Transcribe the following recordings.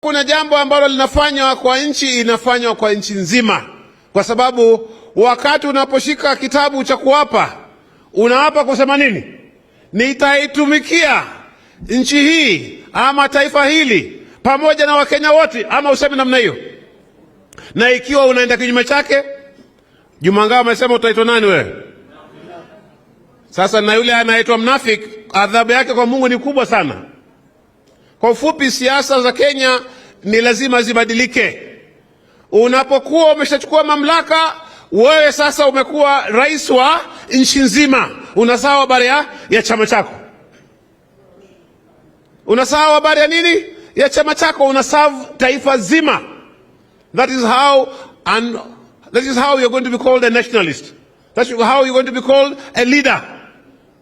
Kuna jambo ambalo linafanywa kwa nchi, inafanywa kwa nchi nzima, kwa sababu wakati unaposhika kitabu cha kuapa, unaapa kusema nini? Nitaitumikia nchi hii ama taifa hili pamoja na Wakenya wote, ama useme namna hiyo. Na ikiwa unaenda kinyume chake, Juma Ngao amesema utaitwa nani wewe? Sasa na yule anaitwa mnafiki, adhabu yake kwa Mungu ni kubwa sana. Kwa ufupi, siasa za Kenya ni lazima zibadilike. Unapokuwa umeshachukua mamlaka, wewe sasa umekuwa rais wa nchi nzima, unasahau habari ya chama chako, unasahau habari ya nini, ya chama chako, unaserve taifa zima. That is how you're going to be called a nationalist. That's how you're going to be called a leader.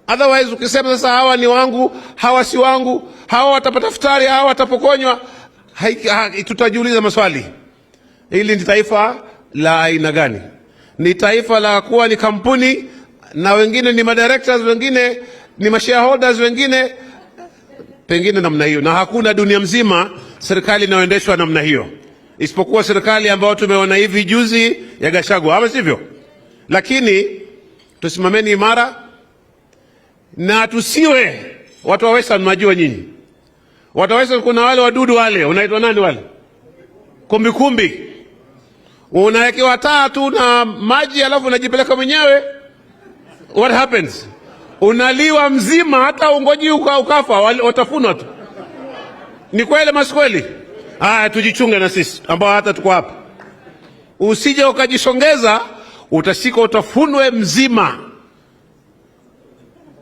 Otherwise ukisema sasa hawa ni wangu, hawa si wangu, hawa watapata futari, hawa watapokonywa, tutajiuliza maswali. Hili ni taifa la aina gani? Ni taifa la kuwa ni kampuni na wengine ni madirectors, wengine ni mashareholders, wengine pengine namna hiyo, na hakuna dunia mzima serikali inayoendeshwa namna hiyo, isipokuwa serikali ambayo tumeona hivi juzi ya Gachagua, ama sivyo? Lakini tusimameni imara na tusiwe watu wa Western. Mnajua nyinyi watu wa Western, kuna wale wadudu wale, unaitwa nani wale, kumbikumbi, unawekewa taa tu na maji, alafu unajipeleka mwenyewe. What happens? Unaliwa mzima, hata ungoji ukafa, watafunwa tu. Ni kweli ama si kweli? Haya, tujichunge na sisi ambao hata tuko hapa, usije ukajisongeza, utashika utafunwe mzima.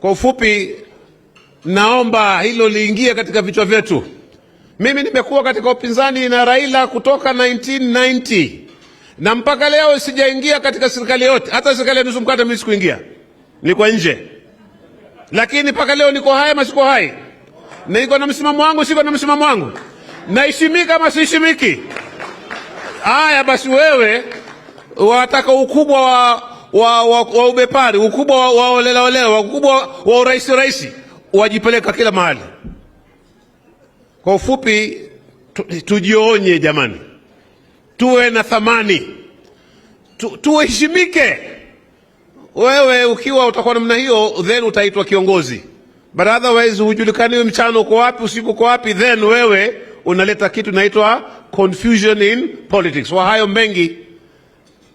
Kwa ufupi, naomba hilo liingie katika vichwa vyetu. Mimi nimekuwa katika upinzani na Raila kutoka 1990 na mpaka leo sijaingia katika serikali yote, hata serikali ya nusu mkate mimi sikuingia, niko nje, lakini mpaka leo niko hai ama siko hai? Niko na msimamo wangu, siko na msimamo wangu? Naheshimika ama siheshimiki? Haya basi, wewe wataka ukubwa wa ubepari, ukubwa wa olela olela, ukubwa wa urais rais, wajipeleka kila mahali. Kwa ufupi, tujionye jamani, tuwe na thamani, tuheshimike. Wewe ukiwa utakuwa namna hiyo, then utaitwa kiongozi, but otherwise hujulikani mchana uko wapi, usiku uko wapi, then wewe unaleta kitu inaitwa confusion in politics. Kwa hayo mengi,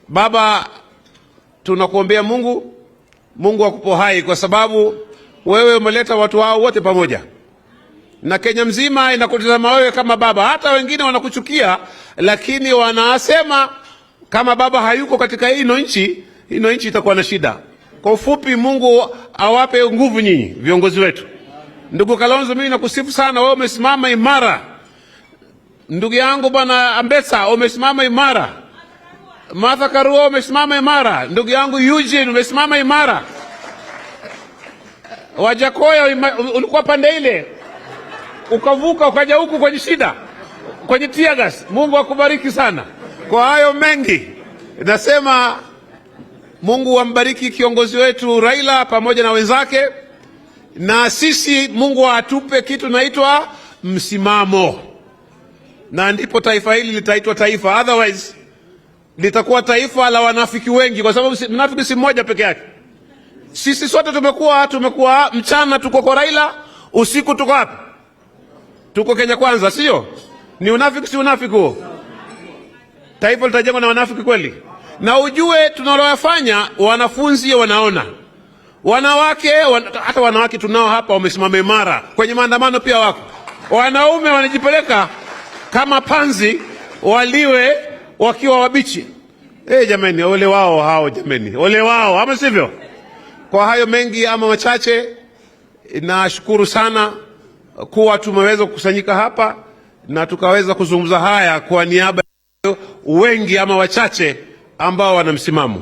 baba, tunakuombea Mungu, Mungu akupe hai, kwa sababu wewe umeleta watu hao wote pamoja na Kenya mzima inakutazama wewe kama baba. Hata wengine wanakuchukia, lakini wanasema kama baba hayuko katika ino nchi, ino nchi itakuwa na shida. Kwa ufupi, Mungu awape nguvu nyinyi viongozi wetu. Ndugu Kalonzo, mimi nakusifu sana, wewe umesimama imara. Ndugu yangu bwana Ambetsa, umesimama imara. Martha Karua, umesimama imara. Ndugu yangu Eugene, umesimama imara. Wajackoyah, ulikuwa pande ile ukavuka ukaja huku kwenye shida, kwenye tear gas. Mungu akubariki sana. Kwa hayo mengi nasema Mungu ambariki kiongozi wetu Raila pamoja na wenzake, na sisi Mungu atupe kitu naitwa msimamo, na ndipo taifa hili litaitwa taifa. Otherwise litakuwa taifa la wanafiki wengi, kwa sababu mnafiki si mmoja peke yake. Sisi sote tumekuwa mchana tuko kwa Raila, usiku tuko wapi? Tuko Kenya Kwanza, sio? Ni unafiki, si unafiki huo? Taifa litajengwa na wanafiki kweli? Na ujue tunaloyafanya, wanafunzi wanaona, wanawake hata wanawake tunao hapa wamesimama imara kwenye maandamano pia wako, wanaume wanajipeleka kama panzi waliwe wakiwa wabichi. Eh, jameni, ole wao hao jameni, ole wao, ama sivyo? Kwa hayo mengi ama machache, nashukuru sana kuwa tumeweza kukusanyika hapa na tukaweza kuzungumza haya kwa niaba ya wengi ama wachache ambao wana msimamo,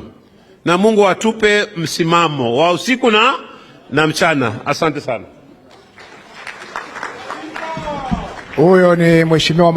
na Mungu atupe msimamo wa usiku na mchana. Asante sana. Huyo ni mheshimiwa.